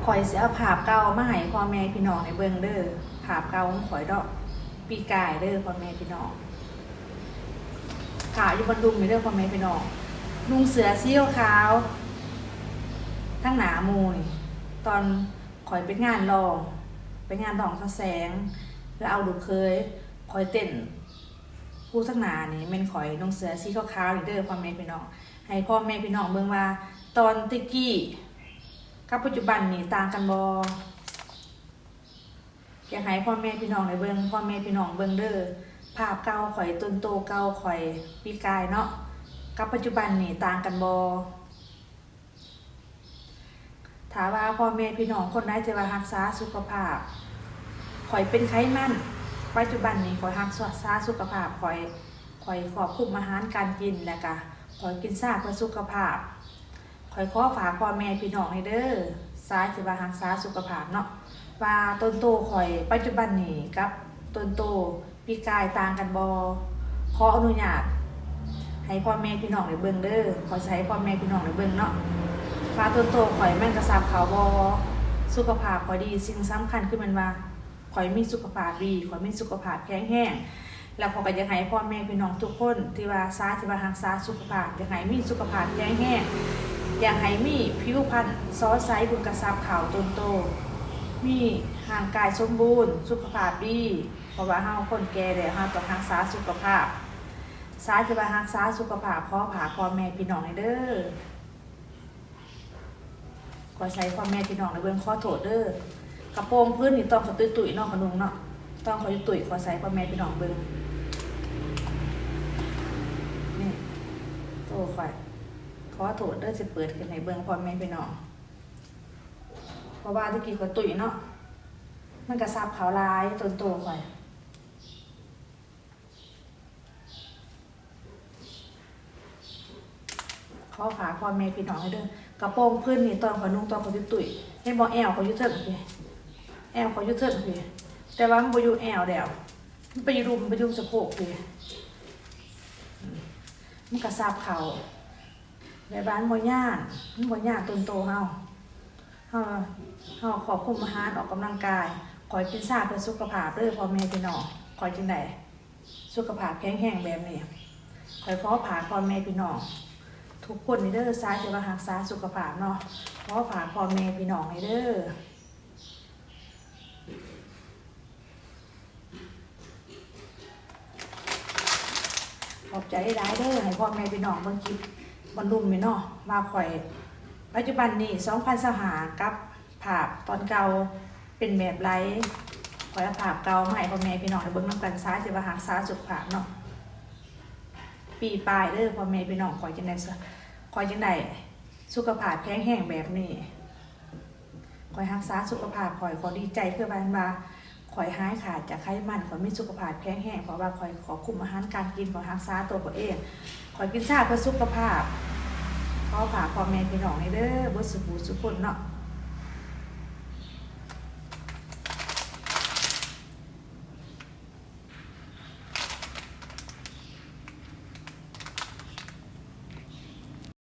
ຂ້ອຍຊິເອົາພາບເກົ່າມາໃຫ້ພໍ່ແມ່ພີ່ນ້ອງໄດ້ເບິ່ງເດີ, ພາບເກົ່າຂອງຂ້ອຍເນາະ, ປີກາຍເດີພໍ່ແມ່ພີ່ນ້ອງ. ພາບຢູ່ບັນດຸມນີ້ເດີພໍ່ແມ່ພີ່ນ້ອງ, ນຸ່ງເສື້ອສີຂາວໆ ທັງໜ້າໝູ່ນີ້, ຕອນຂ້ອຍໄປງານຮ້ອງ, ໄປງານຮ້ອງສະແສງ ແລ້ວເອົາລູກເຂີຍຂ້ອຍເຕັ້ນ ຜູ້ທັງໜ້ານີ້ແມ່ນຂ້ອຍນຸ່ງເສື້ອສີຂາວໆນີ້ເດີພໍ່ແມ່ພີ່ນ້ອງ. ໃຫ້ພໍ່ແມ່ພີ່ນ້ອງເບິ່ງວ່າຕອນແຕ່ກີ້ກັບປັດຈຸບັນນີ້ຕ່າງກັນບໍ່? ຢາກໃຫ້ພໍ່ແມ່ພີ່ນ້ອງໄດ້ເບິ່ງ, ພໍ່ແມ່ພີ່ນ້ອງເບິ່ງເດີ, ພາບເກົ່າຂ້ອຍ, ຕົນໂຕເກົ່າຂ້ອຍປີກາຍເນາະ, ກັບປັດຈຸບັນນີ້ຕ່າງກັນບໍ່? ຖ້າວ່າພໍ່ແມ່ພີ່ນ້ອງຄົນໃດທີ່ວ່າຮັກສາສຸຂະພາບ, ຂ້ອຍເປັນໄຂມັນ, ປັດຈຸບັນນີ້ຂ້ອຍຮັກສາສຸຂະພາບ, ຂ້ອຍ, ຂ້ອຍຄວບຄຸມອາຫານການກິນ ແລະກະຂ້ອຍກິນຊາເພື່ອສຸຂະພາບ. ຂ້ອຍຂໍຝາກພໍ່ແມ່ພີ່ນ້ອງແດ່ເດີ, ສາຍທີ່ວ່າຮັກສາສຸຂະພາບເນາະ, ວ່າຕົນໂຕຂ້ອຍປັດຈຸບັນນີ້ກັບຕົນໂຕ ປີກາຍຕ່າງກັນບໍ່? ຂໍອະນຸຍາດໃຫ້ພໍ່ແມ່ພີ່ນ້ອງໄດ້ເບິ່ງເດີ, ຂໍໃຫ້ພໍ່ແມ່ພີ່ນ້ອງໄດ້ເບິ່ງເນາະ ວ່າຕົນໂຕຂ້ອຍມັນກະສັບເຂົ້າບໍ່? ສຸຂະພາບຂ້ອຍດີ, ສິ່ງສຳຄັນຄືແມ່ນວ່າຂ້ອຍມີສຸຂະພາບດີ, ຂ້ອຍມີສຸຂະພາບແຂງແຮງ. ແລ້ວຂ້ອຍກະຢາກໃຫ້ພໍ່ແມ່ພີ່ນ້ອງທຸກຄົນທີ່ວ່າສາຍທີ່ວ່າຮັກສາສຸຂະພາບ, ຢາກໃຫ້ມີສຸຂະພາບແຂງແຮງ, ຢາກໃຫ້ມີຜິວພັນສໍໃສ, ບຸກກະສັບເຂົ້າຕົນໂຕ, ມີຮ່າງກາຍສົມບູນ, ສຸຂະພາບດີ. ເພາະວ່າເຮົາຄົນແກ່ແລ້ວ ເຮົາຕ້ອງຮັກສາສຸຂະພາບ. ສາຍທີ່ວ່າຮັກສາສຸຂະພາບ ຂໍຝາກພໍ່ແມ່ພີ່ນ້ອງແດ່ເດີ. ຂໍໃຫ້ພໍ່ແມ່ພີ່ນ້ອງໄດ້ເບິ່ງ, ຂໍໂທດເດີ. ກະໂປງພື້ນນີ້ຕ້ອງຂ້ອຍຕຸ້ຍໆເນາະ, ຂ້ອຍນຸ່ງເນາະ, ຕ້ອງຂ້ອຍຕຸ້ຍໆ, ຂໍໃຫ້ພໍ່ແມ່ພີ່ນ້ອງເບິ່ງ. ນີ້ ໂຕຂ້ອຍ, ຂໍໂທດເດີ, ຊິເປີດຂຶ້ນໃຫ້ເບິ່ງພໍ່ແມ່ພີ່ນ້ອງ. ເພາະວ່າແຕ່ກີ້ຂ້ອຍຕຸ້ຍເນາະ, ມັນກະສັບເຂົ້າຫຼາຍ ຕົນໂຕຂ້ອຍ. ຂໍຝາກພໍ່ແມ່ພີ່ນ້ອງເດີ, ກະໂປງພື້ນນີ້ຕອນຂ້ອຍນຸ່ງ ຕອນຂ້ອຍຕຸ້ຍໆ, ເຫັນບໍ່ ແອວຂ້ອຍຢູ່ເທິງພີ້, ແອວຂ້ອຍຢູ່ເທິງພີ້, ແຕ່ວ່າມັນບໍ່ຢູ່ແອວແລ້ວ, ມັນໄປຢູ່ລຸ່ມ, ໄປຢູ່ສະໂພກພີ້. ອືມ ມັນກະສັບເຂົ້າ ແບບວ່າມັນບໍ່ຍານ, ມັນບໍ່ຍານຕົ້ນໂຕເຮົາ. ເຮົາ, ເຮົາຄວບຄຸມອາຫານ, ອອກກຳລັງກາຍ. ຂ້ອຍກິນຊາເພື່ອສຸຂະພາບເດີພໍ່ແມ່ພີ່ນ້ອງ, ຂ້ອຍຈຶ່ງໄດ້ສຸຂະພາບແຂງແຮງແບບນີ້. ຂ້ອຍຂໍຝາກພໍ່ແມ່ພີ່ນ້ອງທຸກຄົນນີ້ເດີ, ສາຍທີ່ວ່າຮັກສາສຸຂະພາບເນາະ, ຂໍຝາກພໍ່ແມ່ພີ່ນ້ອງນີ້ເດີ. ຂອບໃຈຫຼາຍໆເດີ, ໃຫ້ພໍ່ແມ່ພີ່ນ້ອງເບິ່ງຄລິບບັນລຸມນີ້ເນາະ ວ່າຂ້ອຍປັດຈຸບັນນີ້ ສອງພັນຊາວຫ້າ ກັບພາບຕອນເກົ່າເປັນແບບໃດ. ຂ້ອຍເອົາພາບເກົ່າມາໃຫ້ພໍ່ແມ່ພີ່ນ້ອງໄດ້ເບິ່ງນຳກັນ, ສາຍທີ່ວ່າຮັກສາສຸຂະພາບເນາະ, ປີປາຍເດີພໍ່ແມ່ພີ່ນ້ອງ. ຂ້ອຍຈຶ່ງໄດ້, ຂ້ອຍຈຶ່ງໄດ້ສຸຂະພາບແຂງແຮງແບບນີ້. ຂ້ອຍຮັກສາສຸຂະພາບຂ້ອຍ, ຂ້ອຍດີໃຈຄືວ່າ ວ່າຂ້ອຍຫາຍຂາດຈາກໄຂມັນ, ຂ້ອຍມີສຸຂະພາບແຂງແຮງ ເພາະວ່າຂ້ອຍຄວບຄຸມອາຫານການກິນ, ຂ້ອຍຮັກສາຕົວຂ້ອຍເອງ, ຂ້ອຍກິນຊາເພື່ອສຸຂະພາບ. ຂໍຝາກພໍ່ແມ່ພີ່ນ້ອງນີ້ເດີ ເບິດສູ່ຜູ້ສູ່ຄົນເນາະ,